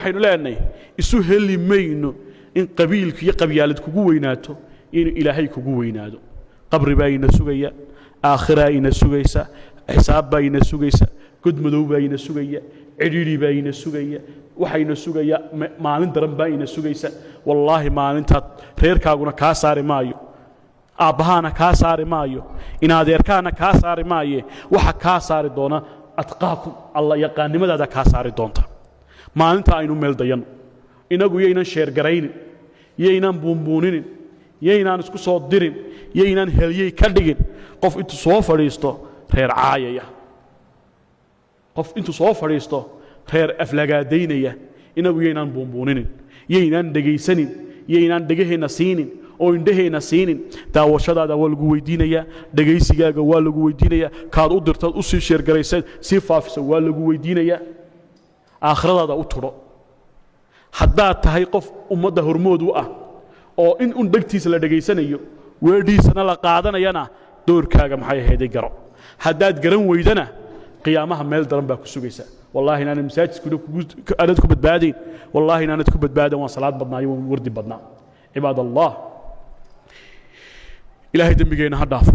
Waxaynu leenahay, isu heli mayno in qabiilku iyo qabyaalad kugu weynaato, inuu Ilaahay kugu weynaado. Qabri baa ina sugaya, aakhiraa ina sugaysa, xisaab baa ina sugaysa, god madow baa ina sugaya, cidhiidhi baa ina sugaya, waxayna sugaya maalin daran baa ina sugaysa. Wallaahi, maalintaad reerkaaguna kaa saari maayo, aabbahaana kaa saari maayo, inadeerkaana kaa saari maaye. Waxa kaa saari doona atqaakum, Alla yaqaannimadaada kaa saari doonta. Maalinta aynu meel dayanno. Inagu yaynan share garaynin, yaynaan buunbuuninin, yaynaan isku soo dirin, yaynaan helyey ka dhigin qof intuu soo fadhiisto reer caayaya, qof intuu soo fadhiisto reer aflagaadaynaya. Inagu yaynaan buunbuuninin, yaynaan dhegaysanin, yaynaan dhegaheenna siinin oo indhaheenna siinin. Daawashadaada waa lagu weydiinayaa, dhegaysigaaga waa lagu weydiinayaa, kaad u dirtaad u sii share garaysayd, sii faafisa, waa lagu weydiinayaa. Aakhiradaada u tudho. Haddaad tahay qof ummadda hormood u ah oo in un dhegtiisa la dhegaysanayo, weedhiisana la qaadanayana, doorkaaga maxay ahayday garo. Haddaad garan weydana, qiyaamaha meel daran baa ku sugaysa. Wallahi inaanad masaajidkuna aanad ku badbaadayn. Wallahi inaanad ku badbaadayn "waan salaad badnaayo, waan wardi badnaa". Cibaad Allah, Ilaahay dembigeenna ha dhaafo.